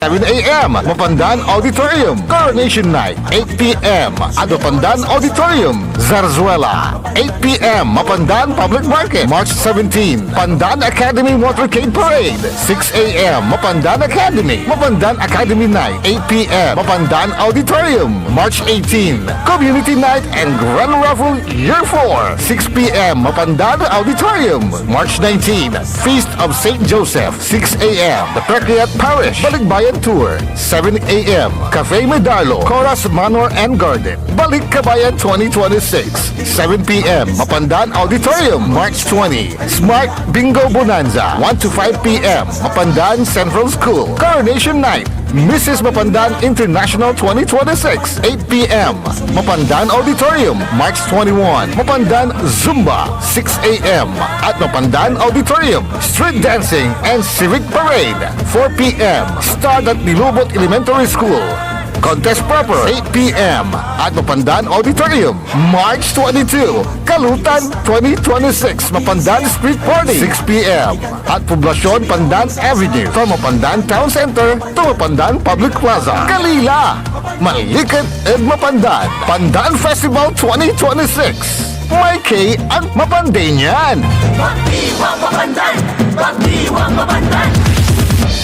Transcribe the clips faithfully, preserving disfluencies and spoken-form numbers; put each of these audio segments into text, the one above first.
seven a.m., Mapandan Auditorium. Coronation Night, eight p.m. at Mapandan Auditorium, Zarzuela, eight p.m. Mapandan Public Market, March seventeen. Pandan Academy Motorcade Parade, six a.m. Mapandan Academy, Mapandan Academy Night, eight p.m. Mapandan Auditorium, March eighteen. Community Night and Grand Raffle Year four, six p.m. Mapandan Auditorium, March nineteen. Feast of Saint Joseph, six a.m. The Pequeat Parish, Balikbayan Tour, seven a.m. Cafe Medalo, Coras Manor and Garden, Balikbayan twenty twenty-six, seven p.m. Mapandan Auditorium, March twenty. Smart Bingo Bonanza, one to five p.m. Mapandan Central School, Coronation Night, Missus Mapandan International twenty twenty-six, eight p.m. Mapandan Auditorium, March twenty-one. Mapandan Zumba, six a.m. at Mapandan Auditorium, Street Dancing and Civic Parade, four p.m. Start at Nilubot Elementary School, Contest Proper, eight p.m. at Mapandan Auditorium, March twenty-two, Kalutan twenty twenty-six, Mapandan Street Party, six p.m. at Poblacion Pandan Avenue, from Mapandan Town Center to Mapandan Public Plaza. Kalila, maliket ed Mapandan. Pandan Festival twenty twenty-six. May K ang Mapanday niyan. Pagdiwang Mapandan! Pagdiwang Mapandan!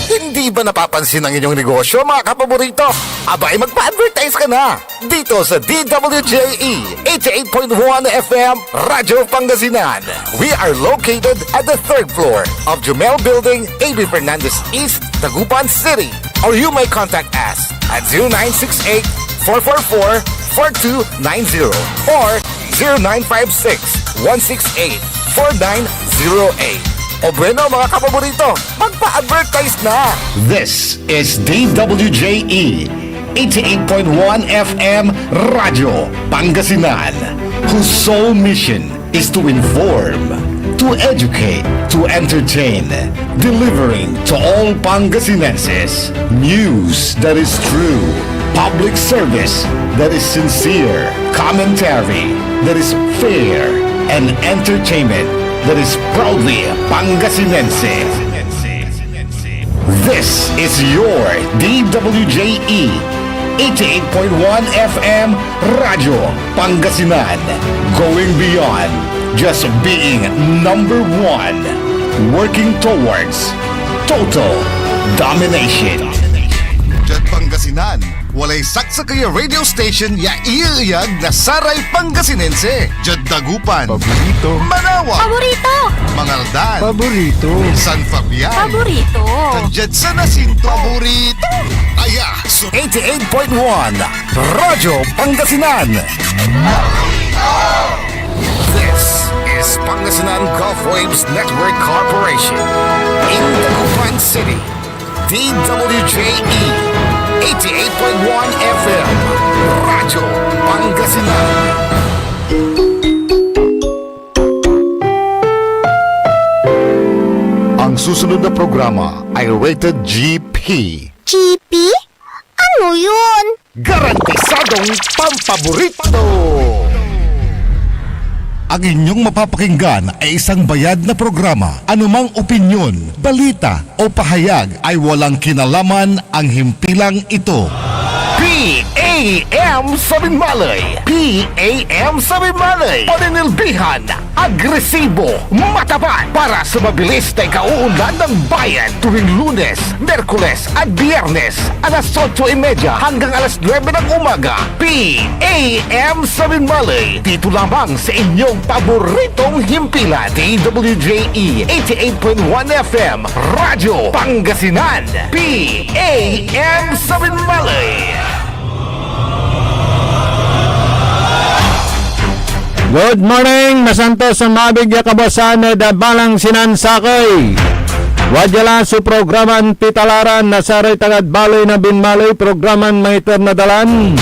Hindi ba napapansin ang inyong negosyo, mga kapaborito? Abay, magpa-advertise ka na dito sa D W J E eighty-eight point one F M Radyo Pangasinan. We are located at the third floor of Jumel Building, A B Fernandez East, Dagupan City. Or you may contact us at zero nine six eight, four four four, four two nine zero or zero nine five six, one six eight, four nine zero eight. O bueno, mga kapaborito, magpa-advertise na! This is D W J E eighty-eight point one F M Radyo Pangasinan, whose sole mission is to inform, to educate, to entertain, delivering to all Pangasinenses news that is true, public service that is sincere, commentary that is fair, and entertainment that is proudly Pangasinense. This is your D W J E eighty-eight point one F M Radyo Pangasinan, going beyond just being number one, working towards total domination. Diad Pangasinan, walay saksakey a radio station ya ieyag na saray Pangasinense. Diad Dagupan. Paborito. Manaoag. Paborito. Mangaldan. Paborito. San Fabian. Paborito. Tan diad San Jacinto. Paborito. Aya so eighty-eight point one Radyo Pangasinan. This is Pangasinan Gulf Waves Network Corporation in Dagupan City. D W J E eighty-eight point one F M Radyo Pangasinan. Ang susunod na programa ay rated G P. G P? Ano yun? Garantisadong pampaborito! Ang inyong mapapakinggan ay isang bayad na programa. Anumang opinyon, balita, o pahayag ay walang kinalaman ang himpilang ito. P A M Sabinmalay! P A M Sabinmalay! Paninilbihan, agresibo, matapat para sa mabilis na ikauunlad ng bayan tuwing Lunes, Miyerkules at Biyernes, alas otso y media hanggang alas nuebe ng umaga. P A M Sabinmalay, dito lamang sa inyong paboritong himpilan, D W J E eighty-eight point one F M, Radyo Pangasinan. P A M Sabinmalay. Good morning, masantos a maabig ya kabuasan ed balang sinansakey. Wadya la so programan Pitalaran na saray tagad baley na Binmaley, programan maiter na dalan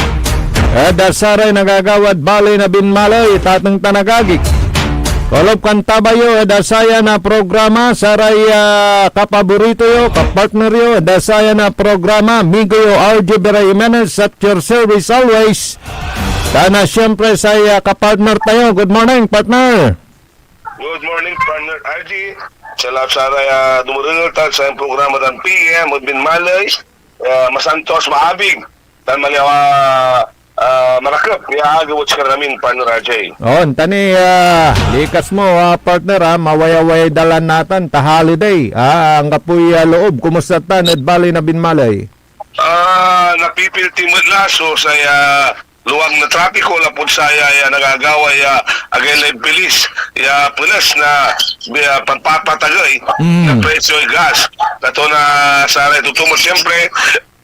ed saray nagagawad baley na Binmaley, tateng tan agagi. Kolob kan tabayo ed saya na programa, saray, ah, kapaborito yo, kapartner yo ed saya na programa, amigo yo, R J Vera Jimenez, at your service always. Tan, ah, siyempre, say, ah, kapartner tayo. Good morning, partner. Good morning, partner R J. Sa lahat saray, ah, dumarengel tan sa programa tan P M ed Binmaley. ah, masantos, maabig, tan maliwa, ah, marakep ya agew ed sikara amin, partner R J. On, tani, ah, likas mo, ah, partner, ah, mawayawayay dalan natan, ta holiday, ah, anggapoy, ah, loob, kumusta tan ed baley na Binmaley? Ah, napipilti met la so say, ah, luag na trapiko lapud saya ya nagagawa ya agay lay bilis ya peles na, ya panpapatagey Mm. na presyoy gas. Nato na saray tutumot, siyempre,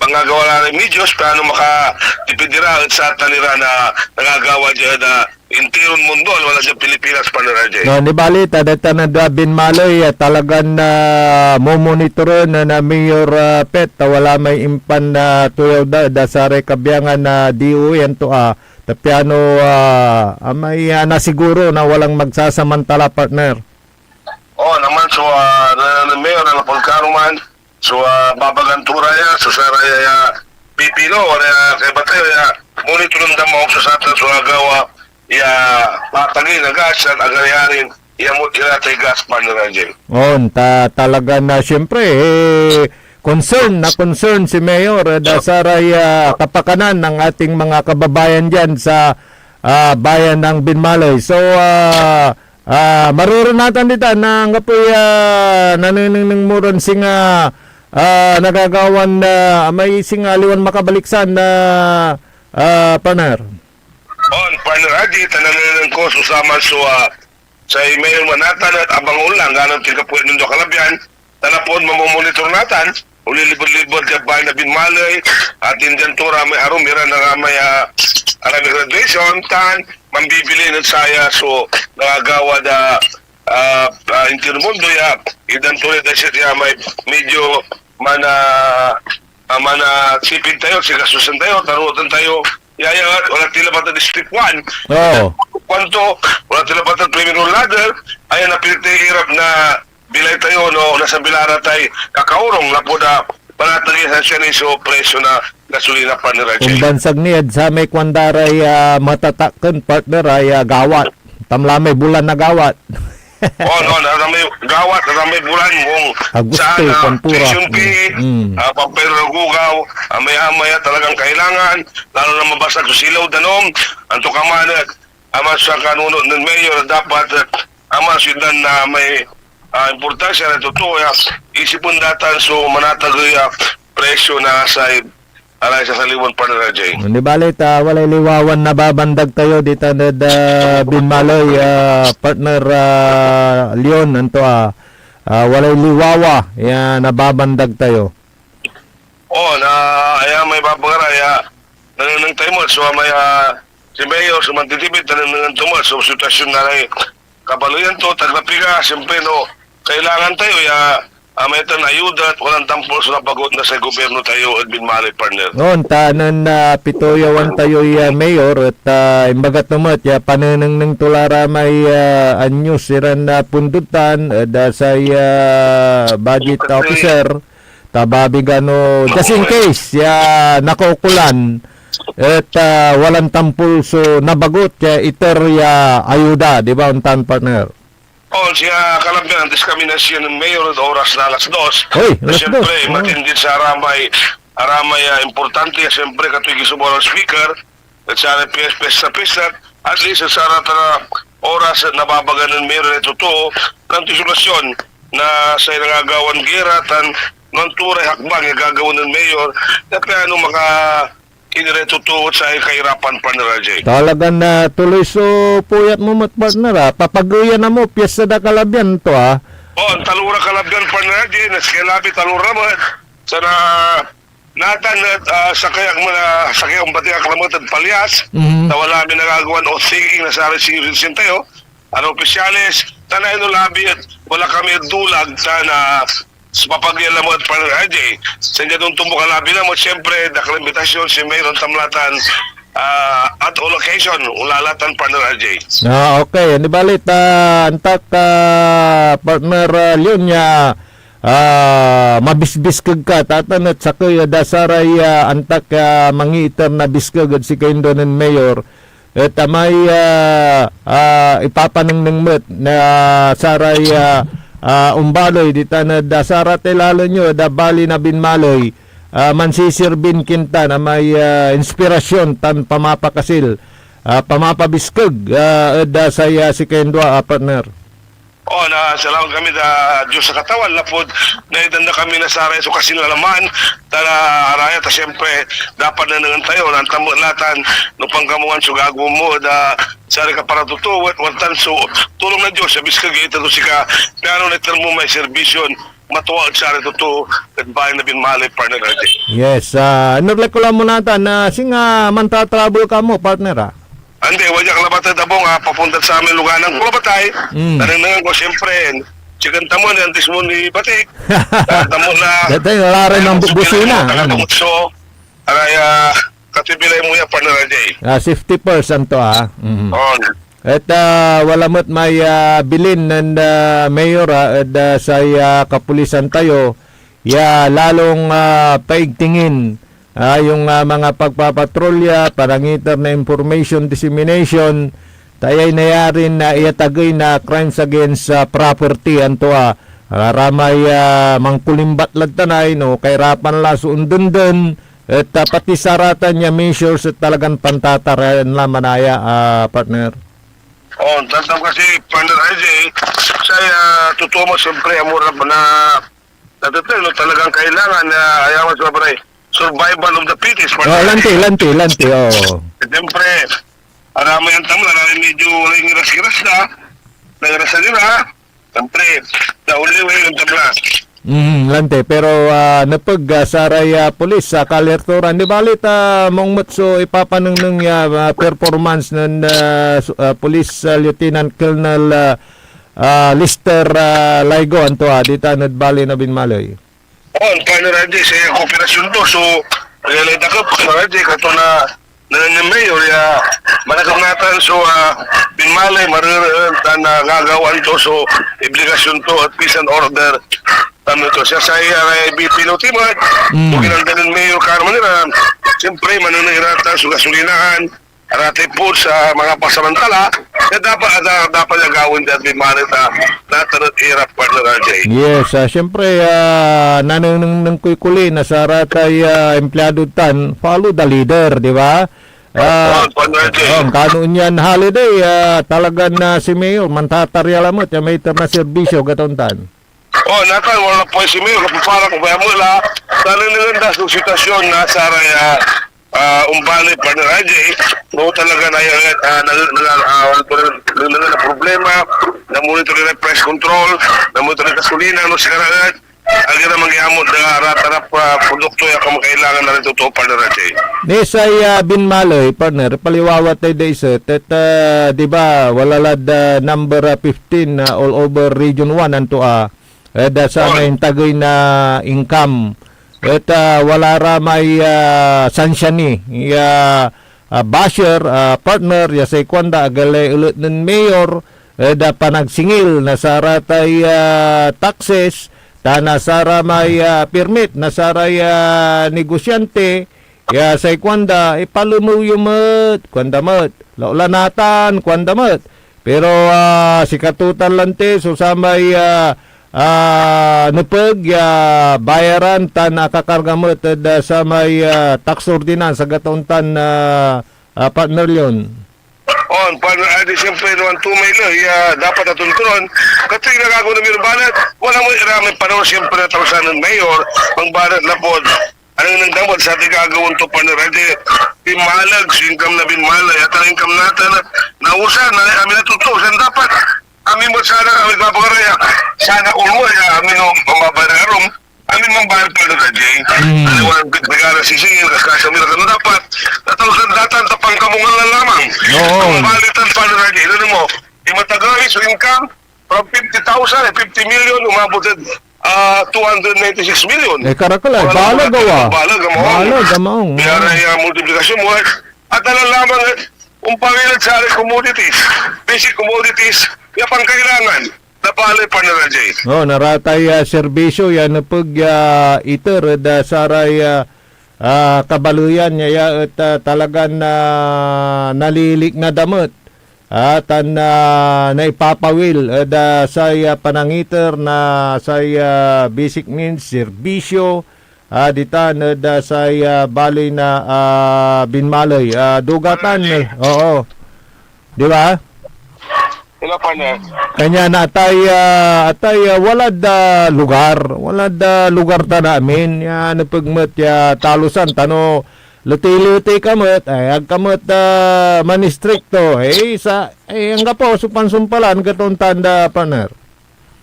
pangagawa la ray medios, piano makatipid ira ed satan ira na nagagawa dia na interon mundo, wala dia Pilipinas, partner R J. No, di bali, ta deta na da Binmaloy, ah, talagan, ah, momonitoren na, na Mayor, ah, Pet, ta wala may impan na tuyaw da, da saray kabiangan na D O A, anto, ah, ta piano, ah, ah, may, ah, nasiguro na walang magsasamantala, partner. Oo naman, so, ah, na, na Mayor, na Polcaro man, so, ah, babagan to ra ya, so, saray, ah, pipino, wala ya, kaiba tayo, ya, monitoren da maong so satan, so, agawa, ya, patagey na gas, at agariarin, ya, mo, iratay gas, partner R J. On, ta, talaga na, siyempre, eh, concern na concern si Mayor, eh, da saray, ah, kapakanan ng ating mga kababayan dyan sa, ah, bayan ng Binmaloy. So, ah, ah, marurunatan dita na anggapoy, ah, nanenengneng mo ran singa, ah, nagagawan, ah, may singa aliwan makabaliksan na, ah, partner. On, partner R J, ta nanenengneng ko so saman so, ah, say Mayor Manhattan et abang onla, anggan antoy kapulian nen Doc Calabian, ta lapud mamomonitor natan, onlilibed-libed diad baley na Binmaloy, et diad to ra may arum iran aramay, ah, aramay graduation, tan mambibilin ed saya so nagagawa da, ah, ah, Intermundo ya, itdan to ray dasset ya may medyo mana-, ah, manasipid tayo, sigastusan tayo, tarutan tayo. Ya, ya, wala ti labat ed step one. Oo. Kuanto, wala ti labat ed primero ladder, ay napilitay irap na bilay tayo, no, nasa bilara tay kakaorong, lapud, ah, panatag ya sansiani so presyo na gasolina, partner R J. Kumbansag ni ed samay kuanda ray, ah, matatakken, partner, ay, ah, gawat. Tamla may bulan na gawat. Oh, no, na, na may gawat, na may bulan, kung Agosto, saan, ah, Pantura. Tuition fee, Mm. ah, papel na gugaw, ah, may amay, ah, talagang kailangan, lalo na mabasag so silaw, danum, antokaman, eh, aman sa kanunot nen Mayor, dapat, eh, aman sa itdan na may, ah, importansya na totoo, ya, isipen datan so manatagey a presyo na say Alay sa saliwan, partner R J. Di bali, ta walay liwawan nababandag tayo ditan ed, ah, Binmaloy, ah, partner, ah, Leon, anto, ah, ah, walay liwawa ya nababandag tayo. Oo, na, aya may babagara, ya, nanengneng tayo met, so, may, ah, si Mayor, so, mantitipid, nanengneng to met, so, sitwasyon na lay kabaloyan to, taglapiga, siyempre, no, kailangan tayo ya, ah, may tan ayuda et walang tampol so nabagot na say gobyerno tayo ed Binmaloy, partner. On, ta nen, ah, pitoyawan tayoy, ah, mayor et, ah, imbaga to met ya panenengneng to la ra may, ah, anyos iran, ah, pundotan ed, ah, say, ah, budget officer. Ta babig ano, just in case ya nakaukolan et, ah, walan tampol so nabagot ya iter ya ayuda, di ba, ontan, partner? Oh, siya Kalabyan, antes kami na siya ng mayor, oras na alas dos. Hoy, alas dos. Siyempre, oh, matindi sa aramay, aramay, ah, importante, siyempre, katoy gisumoro ng speaker, et cetera, piyes-, piyesta-piyesta, at least, sa sarata na oras, nababagan ng mayor na totoo, ng isolasyon na say nangagawan gera, tan nanturay hakbang ya gagawa ng mayor, na plano maka-, Kiniretoto sa kahirapan, partner R J. Talagan na tuloy so puyat mo met, partner, ah. Papageyan na mo, piyesta da Kalabyan to, ah. Oh, ang talura Kalabyan, partner R J, na si Kalabi, talura mo. Sana, natan, ah, sakay ak mo na, sakay ang bating ak na mo, tad palyas. Mhm. Ta wala mi nagagawan o thinking na sa senior citizen tayo. Ano, opisyales, tanay no labi, wala kami dulag, sana, Sa papagyan lamet, partner R J, singa nung tumbok a labi lamet, siyempre, dakla imbitasyon si Mayor Tamlatan, ah, at all occasion, ulalatan, partner R J. Ah, okay. Di balit, ah, antak, ah, partner, ah, Leon, ya, ah, mabisbiskeg ka, tatan et sakey ed saray, ah, antak, ah, mangiiter na biskeg ed sika, Indonen Mayor, et amay, ah, ah, ipapanengneng met na saray, ah, ah, ombaley ditan ed, ah, saratay lalo nyo ed, ah, bali na Binmaloy, ah, mansisirbin kinta na may, ah, inspirasyon tan pamapakasil, ah, pamapabiskeg, ah, ed, ah, say, ah, sikayon dua, ah, partner. Oh, na salamat kami da Dios sa Katawan lapud naitdan da kami na saray so kasinalaman, ta na araya ta siyempre dapat nenengen tayo, nantamet la tan no pangkamungan so gagawa mo, da saray kaparatutuwet, watan so tulong na Dios, ya biskeg ya iter to sika, piano na iter mo may serbisyon, matua ed saray totoo ed baley na binmaley, partner R J. Yes, ah, nerlek ko la mo natan, ah, singa mantatravel ka mo, partner, ah? Andi, wadya ak labat ed abung, ah, papunta sa amin luganan ko labat ay. Mm. Tanengnengan ko, siyempre, chicken tamon, antis mo ni batik. Ah, tamon na. Datay, wala rin ang bu-, busina. Taga Mm. Tamutso. Aray, ah, katibilay mo yan, partner R J. Ah, safety first, anto, ah. Mm. On. Et, ah, wala met may, ah, bilin nen, ah, Mayor, ah, ed, ah, say, ah, kapulisan tayo, ya lalong, ah, paigtingin, ah, yung, ah, mga pagpapatrolya, panangiter na information dissemination, ta iyay nayarin, ah, iyatagey na crimes against, ah, property, anto, ah, aramay, ah, mangkulimbat lad tanay, no, kairapan la so ondenden, et, ah, pati saratan ya measures et talagan pantatarayan la manaya, ah, partner. Oh, tantam kasi, partner R J, say, ah, totoo mo, siyempre, amor na, na, nateteng, no, talagang kailangan na ayawan sa babray. Survival of the fittest, partner Oh, R J. Lanti, lanti, lanti, oh. Siyempre, aramay antam la, aramay medyo wala yung iras-iras na, nairas na nila. Siyempre, the only way, antam la. Mm, lanti. Pero, ah, nepeg, ah, saray, ah, pulis, ah, kalertoran. Di balit, ah, maong met so ipapanengneng ya, ah, performance nen, ah, su-, ah, Police, ah, Lieutenant Colonel, ah, ah, Lester, ah, Laigo, anto, ah, ditan ed baley na binmaley. On, partner R J, say kooperasyon to. So, realay dakep, partner R J, kato na, na, na mayor, ya, managam natan so, ah, binmaley, marereen, tan, ah, gagawaan to so obligasyon to at peace and order. Tama to. Siya say, ah, B P Lutiman, Mm. so ginaldalan mayor, karman nila, siyempre, manengneng ira tan so gasolinaan, aratay po sa mga pasamantala, na dapat, na dapat ya gawaen diad binmaley ta, natanot ira, partner R J. Yes, ah, siyempre, ah, nanengneng koy koli na saratay, ah, empleyado tan, follow the leader, di ba? Ah, Oh, partner R J. oh, kano niyan holiday, ah, talagan na si Mayor, mantatarya lamet, ya may iter na serbisyo, gataon tan. Oh, natan, wala po si Mayor, kapaparak, kaya mo la, nanengneng da so sitwasyon na saray, ah, ah, ombaley, partner R J, no, talaga na yan, ah, nag-, nag-, ah, wala po rin, nag-, nag-, na problema, namonitor na price control, namonitor na gasolina, no, sikara, agi na mangyamot na arat-arap, ah, produkto ya kamakailangan na rin totoo, partner R J. Ni say, ah, binmaley, partner, paliwawa tay daiset, et, ah, di ba, wala lad, ah, number, ah, fifteen, ah, all over Region one, anto, ah, ed, ah, samay intagey na income. Et, ah, wala ra may, ah, sansiani ya, ah, basher, ah, partner, ya say kuanda, agalay elet nen mayor, ed, ah, panagsingil na saratay, ah, taxes, tan na saramay, ah, permit na saray, ah, negosyante, ya say kuanda, ipalemew yo met, kuanda met. Laola natan, kuanda met. Pero, ah, sikato tan lanti so samay, ah, ah, nepeg ya bayaran tan akakarga met ed, ah, samay, ah, tax ordinance a gataon tan, ah, ah, partner Leon. On, partner Adi, siyempre, no, anto may la, ya, dapat atontoron. Kato yung nagagawa na Mayor Banat, wala mo ira may panahon, siyempre, na tausan ng mayor, ang Banat na po, anong nang dapat sa ating gagawin to, partner Adi, binmalag, so income na binmalag, at ang income natin, na, nausan, na, amin na totoo, saan dapat, amin mo sana, amin babagaraya, sana all mo, ya, amin o, pambabararong, Amin man bayad, partner Adi. Mm. Aliwan, nagara sisingil, kas kasa mi na dapat. Natausan datan, tapang kamungan la lamang. Oo. Ang balitan, partner Adi, ano mo, imataga so income, from fifty thousand, eh, fifty million, umabot sa, ah, two hundred ninety-six million. Eh, karakal, eh. Wala Balag, nagkakita, awa. Balag, amaong. Balag, amaong. Kaya na yung multiplication mo, eh. At alam lamang, eh, umpawil at sa commodities, basic commodities, yung pangkailangan. Napalay, partner Adi. Oh, naratay, ah, serbisyo ya nepeg ya iter ed, ah, saray, ah, ah, kabaleyan ya, ya et, ah, talagan, ah, nalilikna da met. Ah, tan, ah, naipapawil ed, ah, say, ah, panangiter na say, ah, basic needs, serbisyo, ah, ditan ed, ah, say, ah, baley na, ah, Binmaley. Ah, dugatan, eh, oo. Di ba? Hello, partner. Kanian atay, ah, atay, ah, walad, ah, lugar. Walad, ah, lugar ta namin. Ya nepeg met ya talusan ta no letey-letey ka met, ay, ag ka met, ah, manistrikto. Eh, sa, eh, anggapo so pansumpalan, katon tanda, partner.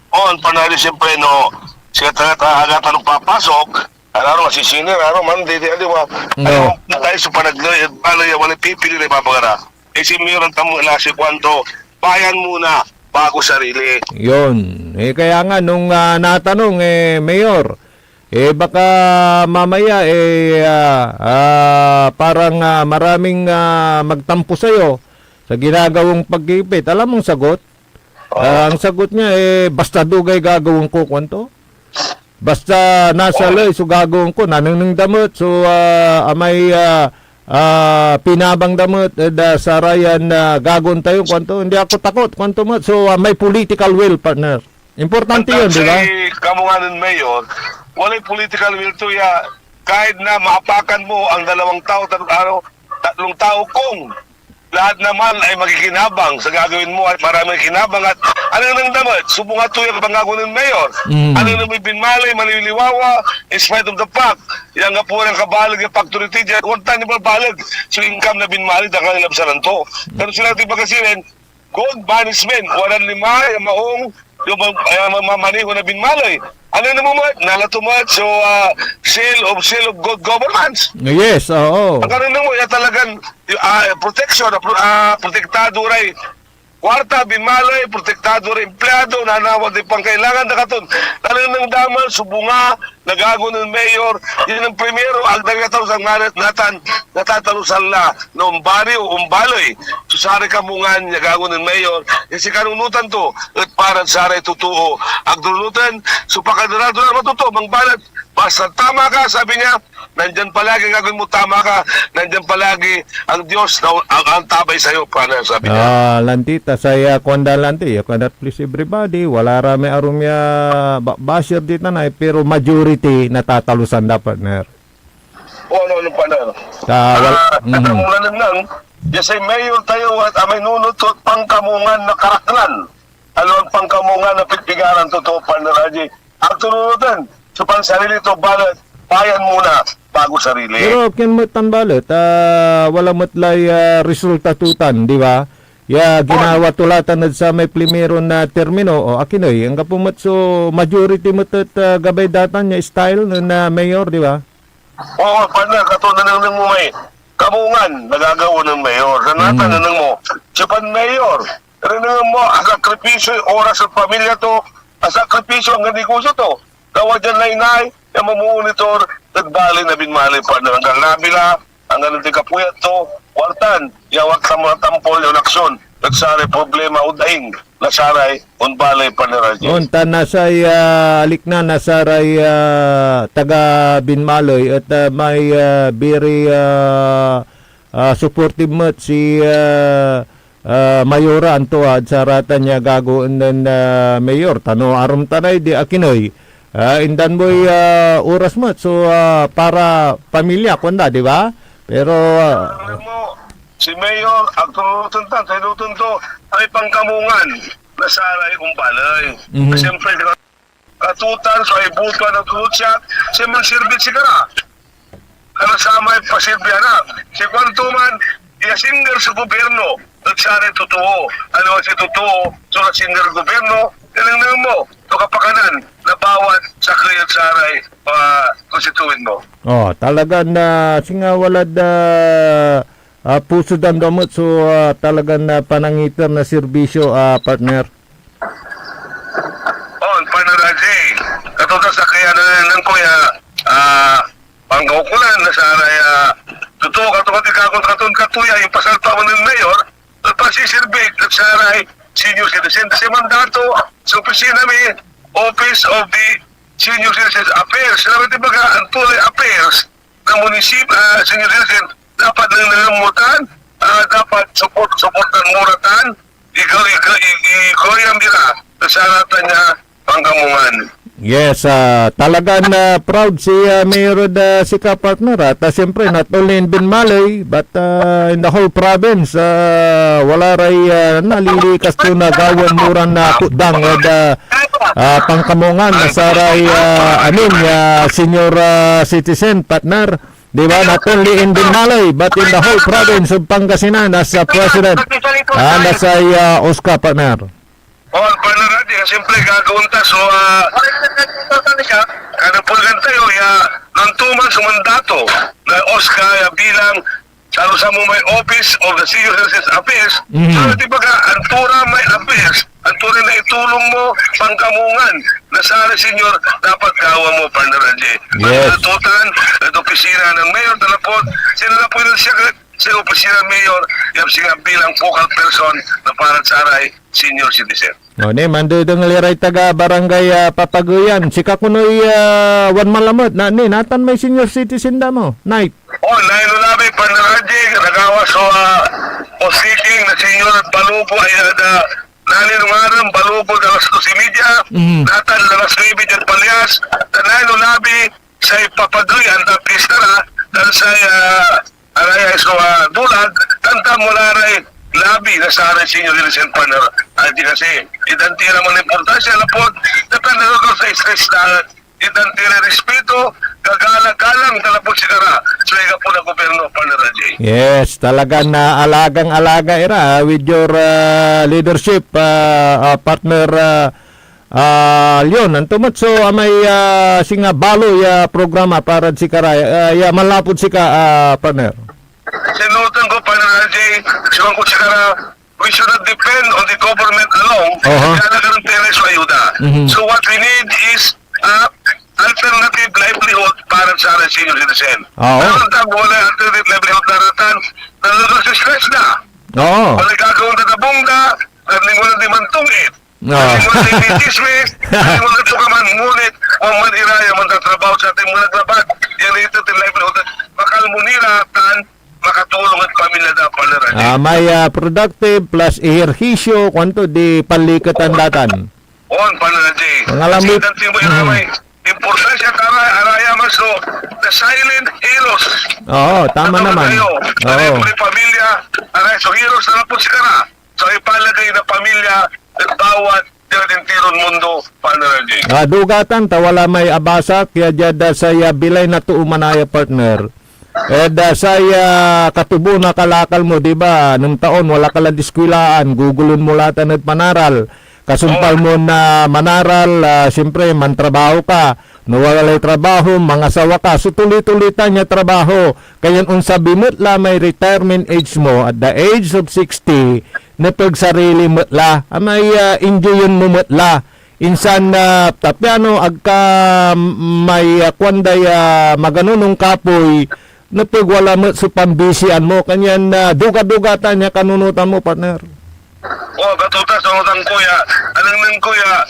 On, partner, siyempre, no, siya talaga, aga ta no papasok, araro, masisiner, araro, man, di, di, di ba? No. Ano, tayo sa panagloy, ano, yung wala pipili na ipapagara. Eh, si Mayor ang tamo, la, si Kwanto, bayan muna, bago sarili. Yun. Eh, kaya nga, nung, ah, natanong, eh, Mayor, eh, baka mamaya, eh, ah, ah, parang, ah, maraming, ah, magtampo sa'yo sa ginagawang pagkipit. Alam mong sagot? Oo. Ah, ang sagot niya, eh, "Basta dugay gagawin ko," kwanto. "Basta nasa Oo. ley so gagawin ko, nanengneng da met so, ah, amay, ah, ah, pinabang da met ed, ah, sarayan, ah, gagawin tayo," kwanto. "Hindi ako takot," kwanto met. So, ah, may political will, partner. Importante yun, di ba? Say, kamungan nen Mayor, walay political will to ya. Kahit na maapakan mo ang dalawang tao, tat-, ano, tatlong tao, kung lahat naman ay makikinabang sa gagawin mo at marami kinabang at anengneng da met, subungan to ya pangako nen Mayor. Mm. Anengneng moy Binmaley, maliliwawa, in spite of the fact, ya anggapo ran kabaleg ya factory ti dyan, wag tan ibalbaleg. So, income na Binmaley, da ka nilabsaran to. Pero sila ti Pangasinan, good management, waran lima, ya maong, yung ma-, eh, ma-, mamaneho na Binmaley. Ano naman mo, nala to mo, so, ah, seal of, seal of good governance. Yes, oo. Ang ano mo, ya talagan, y-, ah, protection, ah, pro-, ah, protektado ray kwarta, Binmaley, protektado ray empleyado, nanawag di pangkailangan da katon. Talagang daman, subunga, nagago nen Mayor, yan ang primero, agda nga tao sang natan, natatalusan la, no, baryo, umbaley. So, saray kamungan, nagago nen Mayor, yan si kanunutan to, et para saray totoo. Agdo nutan, so, pakadurado na matuto, mangbalat, basta tama ka, sabi niya, nandyan palagi, gagawin mo, tama ka, nandyan palagi, ang Diyos na, ang, ang tabay sa'yo, partner, sabi niya. Ah, lanti, ta say, ah, kuan da lanti, you cannot please everybody. Wala ra may arum ya ba-, basher di tanay, pero majority natatalusan da, partner. O, ano, ano, partner? Ta-, wal-, Ah, mhm. Kamungan lang, ya say mayor tayo at amay nunot to, pangkamungan na karaklan. Aliwan pangkamungan na pitpigaran, totoo, partner Raji. Ang tununotan, so pansarili to, balet bayan muna bago sarili. Pero akin met tan balet, ah, wala met lay, ah, resulta tutan, di ba? Ya, ginawa to la tan ed samay primero na termino, o, akin ey, anggapo met so majority met et, ah, gabay datan ya style nen, ah, mayor, di ba? Oo, partner, kato nanengneng mo may kamungan na gagawa nen mayor. Sa natan, Mm. Nengneng mo, siya pan mayor, nanengneng mo, asakripisyo yung oras ng pamilya to, asakripisyo ang negosyo to. Gawa dyan, naynay, ya mamonitor ed baley na Binmaley, partner, anggan labila, anggan ed kapuyat to, kwartan, ya wag ta mo tampol yon aksyon ed saray problema o daing na saray umbaley, partner Raji. On, ta nasay, ah, alikna na saray, ah, taga Binmaley et, ah, may, ah, very, ah, ah, supportive met si, ah, ah, Mayora Antoa ed saratan ya gagawaen nen, ah, mayor. Ta no arum ta nay di akin ey, ah, indan moy, ah, oras met so, ah, para pamilya, kuanda, di ba? Pero, ah, Alam mo, si Mayor, agto nunuten tan, kay nunuten to, ay pangkamungan na saray umbaley. Mhm. Siyempre, katutan, so ay butuan na tutut siya, siya mansirbi sikara. Ano samay pasirbi anak? Si kuanto man, ya singer sa gobyerno, et saray totoo. Ano si totoo, so na singer gobyerno, tinengneng mo, to kapakanan, na bawat sakey et saray, ah, konstituen mo. Oh, talagan, ah, singa walad, ah, ah, puso dan domet so, ah, talagan, ah, panangiter na serbisyo, ah, partner. Oh, partner Raji. Katuta sa kaya na, nan ko ya, ah, pangkaukulan na saray, ah, totoo, kato, kato, kato, kato, kato ya, yung pasal pa man ng mayor, pasisirbi, at saray senior citizen. Kasi mandato, sa opisina mi, Office of the Senior Citizens Affairs. Sinabi, di ba, ang tulay affairs, na munisip-, ah, senior citizen, dapat nang nangamutan, ah, dapat support, supportan mo ra tan, ikaw, ikaw, i-, i-, ikaw yan dira, sa saratan niya, pangkamungan. Yes, ah, talagan, ah, proud si, ah, Mayor ed, ah, sika, partner, ah. Ta siyempre, not only in Binmaley, but, ah, in the whole province, ah, wala ray, ah, nalilikas to na gawaen mo ran, ah, kutdang ed, ah, ah, pankamungan na saray, ah, amin, ah, senior, ah, citizen, partner. Di ba? Not only in Binmaley, but in the whole province of Pangasinan as a president, ah, na say, ah, OSCA, partner. Oh, partner, adi, siyempre, gagawaen ta. So, ah, kada pulgan tayo, ya, nantuman so mandato na OSCA, ya, bilang, lalo sa mo may Office of the Senior Citizens Affairs, Mhm. so, di ba ka, antura may affairs, antura na itulong mo, pangkamungan, na saray senior, dapat gawa mo, partner, adi. Yes. Mandato tan, at opisina ng mayor, talapot, sila na po yung secret, sa opisina ng mayor, ya, sila bilang focal person na para sa aray senior citizen. O, ni, mandedengel iray taga Barangay, ah, Papaguyan. Sika kunoy, ah, wan malamet, na, ni, natan may senior citizen da mo, Knight. Oh, naino labi, partner Angie, nagawa so, ah, posiking na senior at balubo, ay, ah, da, nanin ngarem, balubo, da alas dos y media, Mhm. natan alas nuebe diad Palias, da naino labi, say Papaguyan, da pista ra, dan say, ah, Araya so, ah, dulag, tantam wala ray labi na saray senior citizen, partner. Ay, di kasi, idan ti ra man importansya, lapud, depende na to sa stress na, idan ti ra respeto, kagalang-galang, talapud sikara, sa ika po na gobyerno, partner Ajay. Yes, talagan na alagang-alaga ira, ah, with your, ah, leadership, ah, ah, partner, ah, Ah, Leon, anto met so amay, ah, singa baloy ya programa parad sikara, ah, ya manlapud sika, ah, partner? Sinunotan ko, partner Ajay, sinunotan ko sikara, we should not depend on the government alone. Oho. Kaya nagkaroon tayo sa ayuda. Mhm. So what we need is, ah, alternative livelihood para sa ating senior citizen. Oo. Pero ang tao, wala alternative livelihood na ratan, talagang stress na. Oo. Wala gagawin na nabungga, wala di mantungit. No. Hindi mo na may chismis, hindi mo na ito ka man, ngunit, ang man iraya, mantatrabaho sa ating mga labat, yan ito, tin livelihood, bakal mo nila, tan, makatulong at pamilya da, partner Ajay. Ah, may, ah, productive plus ehersisyo, kuanto, di panliketan datan. On, partner Ajay. Ang alam mo, kasi dan simo Mm. iramay, importansya tara, araya man so, the silent heroes. Oo, tama Tama naman. tayo. Oo. Aray, may pamilya, aray, so heroes na lang po si Kara. So, ipalagay na pamilya ed bawat diad intiron mundo, partner Alvin. Ah, dugatan ta wala may abasak ya diad, ah, say, ah, bilay na too manaya, partner. Ed, ah, say, ah, katubo na kalakal mo, di ba? Nung taon, wala ka lan diskwilaan, gugulen mo latan ed panaral. Kasumpal Oh. mo na manaral, ah, siyempre, mantrabaho ka. No walay trabaho, mangasawa ka. So, tuloy-tuloy tan ya trabaho. Kanyan onsabi met la may retirement age mo, at the age of sixty, nepeg sarili met la, amay, ah, enjoyen mo met la. Insan, ah, ta piano agka may, ah, kuan day, ah, magano nung kapoy, nepeg wala met so pambisian mo. Kanyan, ah, duga-duga tan ya kanunotan mo, partner. Oh, katuta sa utang ko ya, anengneng ko ya,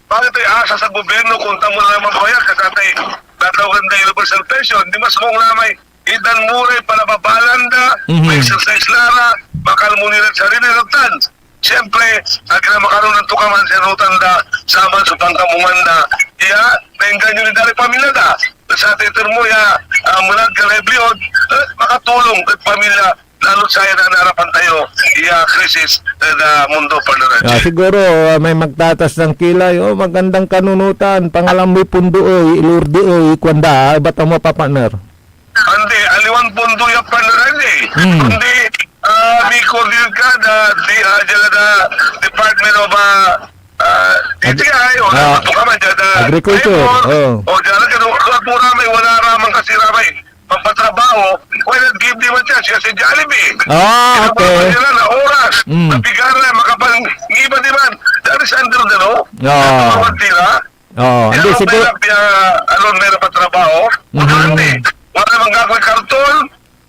Bakit ay asa sa gobyerno kung tamo la may mabayar, kasi atay natawagan da universal pension, di mas maong la may itdan mo ray panababalan da, Mhm. may exercise la ra, bakal mo nila sarili ra tan. Siyempre, ag na makaroon ng tukaman sa rutan da, saman so pangkamungan da, iya, naengganyo ni da ray pamilya da. Sa titer mo ya, ah, menad ka livelihood, eh, makatulong ed pamilya, lalo saya na naarapan tayo ya krisis ed, ah, mundo, partner Reggie. Ah, siguro, ah, may magtatas ng kilay, "Oh, magandang kanunotan, pangalan mo'y Pondo, oy, Lourdes, oy," kuanda, ah, ibat mo pa, partner. Andi, aliwan Pondo ya, partner Reggie. Hmm. Kundi, ah, may coordinate ka da, di, ah, diyan da Department of, ah, ah, Ag-, D T I, o ah, ano ka man, diyan da Agriculture, Labor, oh. o diyan da, ano, may wala ramang kasi ramay pampatrabaho, why not give them a chance? Kasi Jollibee. Ah, Pinabago okay. nila na oras, Mm. na pigaran, makapangiba di man. That is under the law. Ah. Natawagan sila. Oh, hindi, Pero siguro meron, ah, ano, meron pa trabaho. Mhm. Hindi. Wala mang gagawin karton,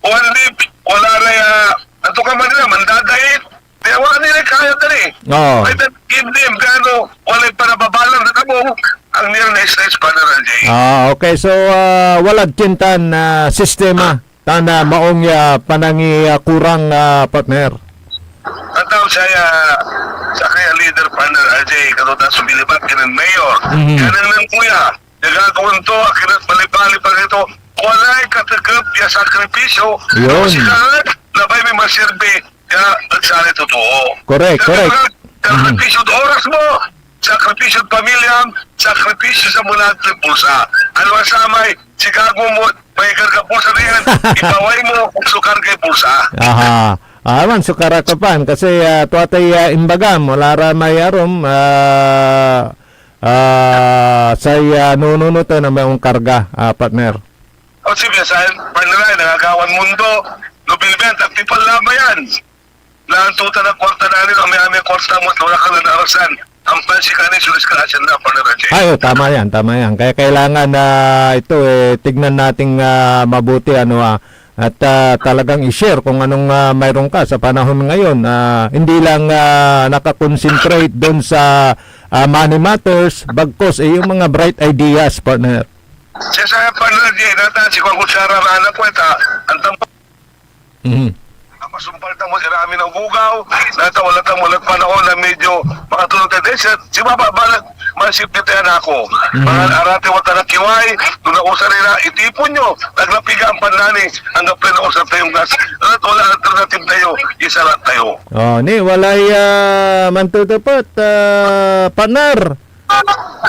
wala ni, wala na, ah, anto ka man nila, mandadait. Kaya wala nila kaya dali. Oo. Ay, that give them, kaya ano, walay panababalan na kabong, ang nila na stress pa na lang, Jay. Ah, okay. So, ah, walad kintan na sistema, tan, ah, maong ya panangi, ah, kurang, ah, partner. At Tao saya, sakey a leader, partner R J, kaduta so bilibat kinen mayor. Mhm. Kaya nang nang kuya, nagagawan to, akin at balibali pa nito, walay katekep ya sakripisyo. Yun. Kasi karet, labay may maserbi, ya, nagsaray totoo. Correct, correct. Mga sakripisyo, mhm, oras mo, sakripisyo pamilyam, sakripisyo sa mula at bulsa. Ano ang samay? Sigag mo mo, may karga bulsa na yan. Ipaway mo, so kargay bulsa. Aha. Ah, man, so karakapan. Kasi, ah, tua tay, ah, imbagam, wala ra may arum, ah, ah, say, ah, nununoten a may ongkarga, ah, partner. O, sige, sa partner ay, nangagawan mundo, no bilbent, at tipal laba yan. Naan tuta na kwarta na alin, ame-ame kwarta mo, wala ka na naarasan. Ang pansi ka ni Sulis ka asin na, partner R J. Ay, oh, tama yan, tama yan. Kaya kailangan na ito, eh, tignan nating, ah, mabuti, ano, ah, at, ah, talagang i-share kung anong, ah, mayroon ka sa panahon ngayon. Ah, hindi lang, ah, nakakonsentrate doon sa, ah, money matters, bagkos, eh, yung mga bright ideas, partner. Siya sa partner R J, nata, si Kwan Kutsara, anak ko, ita, ang tampo. Mhm. Masumpal tamo ira amin a ugugaw, nata wala tamo nagpanahon na medyo makatulog tayo. Dahil siya, si Baba, balag, masip ni tayo anak ko. Mhm. Mga arate, wata na kiway, doon na usar ira, itipon nyo, naglapiga ang panani, hanggang pleno usar tayong gas. At wala alternative tayo, isalat tayo. Oh, ni, walay, ah, mantutupot, ah, partner.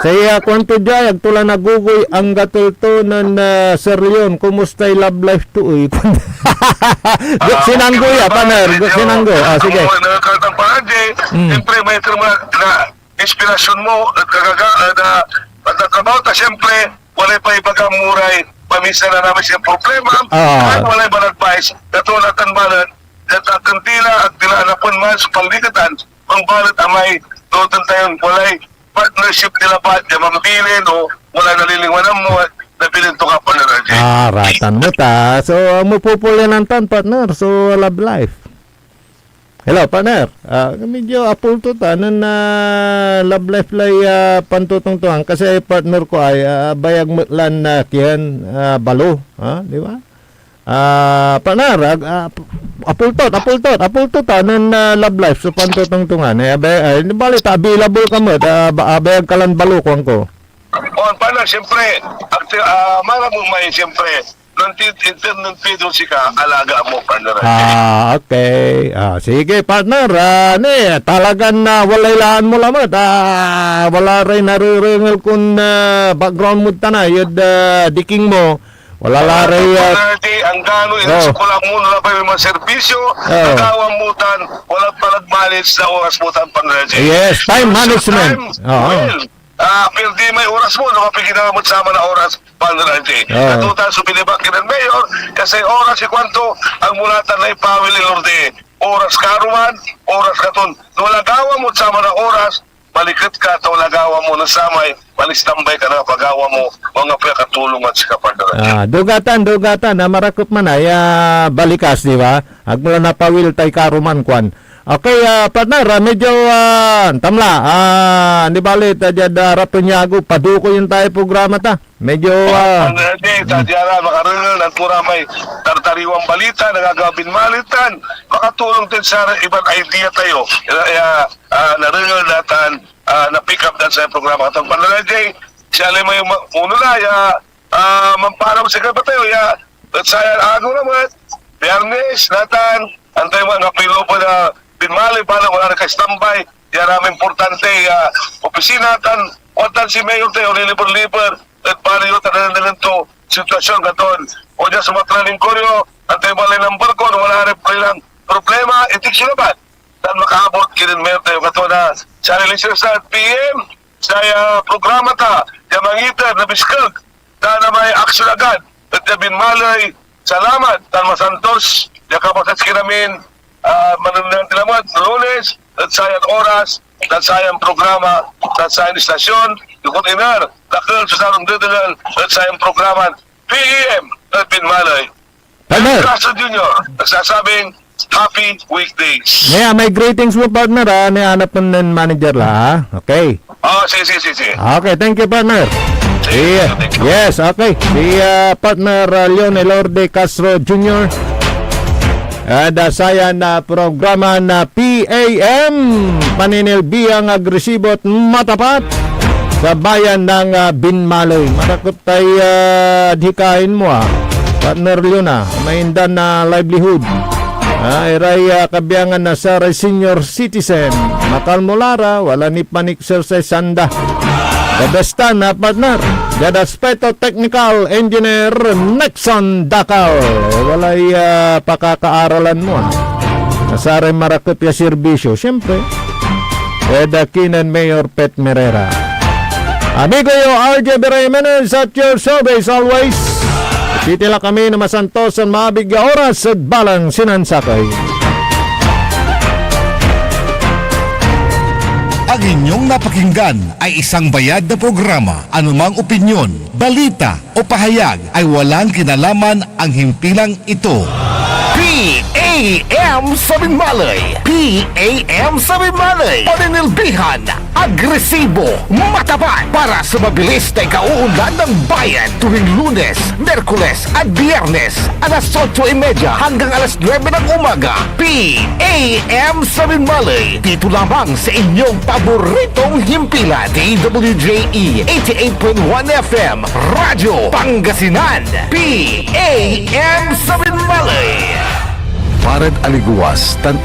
Say, ah, kuanto dia, agto la nagugoy, anggatel to nen, ah, Sir Leon, kumustay love life to, eh? Gu-, ah, sinanggo okay, ya, partner. Gu-, sinanggo. Ah, sige. Ang mga nagkakatang pa, Jay, mm, siyempre, may termo na, na inspirasyon mo, at kagaga, at, ah, at ang trabaho, ta, siyempre, walay pa ibaga muray, paminsan na namin siya problema, ah, kahit walay ban advice, katulad tan balat, at ang kantila, at tila anapon man, sa panlikatan, ang balat amay, doon tayon, walay, partnership nila pa, ya mambilin o wala nalilingwanan mo, nabilin to ka pa na rin. Ah, ratan mo ta. So, ang mapupulinan tan, partner. So, love life. Hello, partner. Ah, medyo apulto ta. Ano na love life lay, ah, pantutungtungan? Kasi partner ko ay, ah, bayag met lan, ah, kiyan, ah, balo. Ha? Di ba? Ah, partner, ag-, ah, apultot, apultot, apultot, ah, nen, ah, love life so pantotongtongan. Eh, abe-, ah, di bali ta, available ka met, ah, ba-, abayag ka lan balo, kuan ko. Oh, partner, siyempre, akti-, ah, mara mo may, siyempre, non ti-, inter-, non Pedro sika, alaga mo, partner. Ah, okay. Ah, sige, partner, ah, ni, talagan, ah, walay laan mo lamet. Ah, wala ray narerengel kon, ah, background mo tanay, yod, ah, diking mo. Wala la ray, ah, Partner R J, anggano, oh, inasikulang mo, nalabay may mga serbisyo, oh, nagawa mo tan, wala pa nagmanage na oras mo tan, Partner R J. Yes, time management. Time, oo, well, ah, pirdi may oras mo, no, kapag ginamit sama na oras, Partner R J. Oo. Natutan so binibak kinen Mayor, kasi oras si kwanto, ang mulatan na ipawil ilorde. Oras karuman, oras katon. No, nagawa mo sama na oras, baliket ka, ta wala gawa mo na samay, manistambay ka na pagawa mo, mga pagkatulong at sika, partner. Ah, dugatan, dugatan, ah, marakep man ay, ah, balikas, di ba? Agmo la napawil tay karuman, kwan. Okay, ah, partner, ah, medyo, ah, tamla, ah, di bali, ta diad, ah, Ratonyago, paduko yun tayo programa ta. Medyo, ah, partner, di, ta diara, makarengel, nantura may tartariwang balita, nagagawin malitan, makatulong din sa iban idea tayo. Ya, ya, ah, narengel natan, ah, na-pick up dan sa programa. Katong Partner R J, siya lay may ma-, uno na, ya, ah, mamparaw si Kapatayo, ya, at saya ago naman, Biyernes, natan, antay mga pilo pa na pinmali, para wala na ka-standby, ya, rami importante, ya, opisina, tan, watan si Mayor tayo, niliber-liber, et barrio, tan, tan, tan, to, sitwasyon, katon, o, diyan sa mga training koryo, antay balay number ko, wala rin problema, itik sila ba? Tan makaabot kinin mayor tayo kato na siya ni Lister sa P M, sa, ah, programa ta, ya mangiter na biskeg, ta na may aksyon agad, et ya binmaley, salamat, tan masantos, ya kapases kinamin, ah, manengneng ti lamet, Lunes, et sayan oras, tan sayan programa, tan sayan istasyon, lukot iner, dakel so saron dedengel, et sayan programa, P E M, et binmaley. Partner. Castro Junior, nagsasabing, "Happy weekdays." Yeah, may greetings mo, partner, ah. May hanap ng manager la, ah. Okay. Oh, sige, sige, sige, sige. Okay, thank you, partner. Sige, yeah, thank you. Yes, okay. Si, ah, partner, ah, Leon Elorde Castro Junior. Ed, ah, sayan, ah, programa na P A M, paninilbihan agresibot matapat sa bayan ng, ah, Binmaley. Marakot tay, ah, dihikain mo, ah. Partner Leona, may indan na livelihood. Ah, iray, ah, kabiangan na saray senior citizen. Makalmo la ra, wala ni panik-exercise anda. The best time, ah, partner. Diad aspeto technical, Engineer Nixon Dacal. Walay, ah, pakakaaralan mo, ah. Na saray marakep ya serbisyo, siyempre. Ed, ah, kinen Mayor Pet Merera. Amigo yo, R J B Jimenez at your service always. Titila kami na masantos tan maabig ya oras ed balang sinansakey. Ang inyong napakinggan ay isang bayad na programa. Anumang opinyon, balita, o pahayag ay walang kinalaman ang himpilang ito. P A M sa Binmaley. P A M sa Binmaley. Paninilbihan, agresibo, matapat para sa mabilis na ikauunlad ng bayan tuwing Lunes, Miyerkules at Biyernes, alas otso y media hanggang alas nuebe ng umaga. P A M sa Binmaley, dito lamang sa inyong paboritong himpilan, D W J E eighty-eight point one F M, Radyo Pangasinan, P A M sa Binmaley. Para ed aligewas tan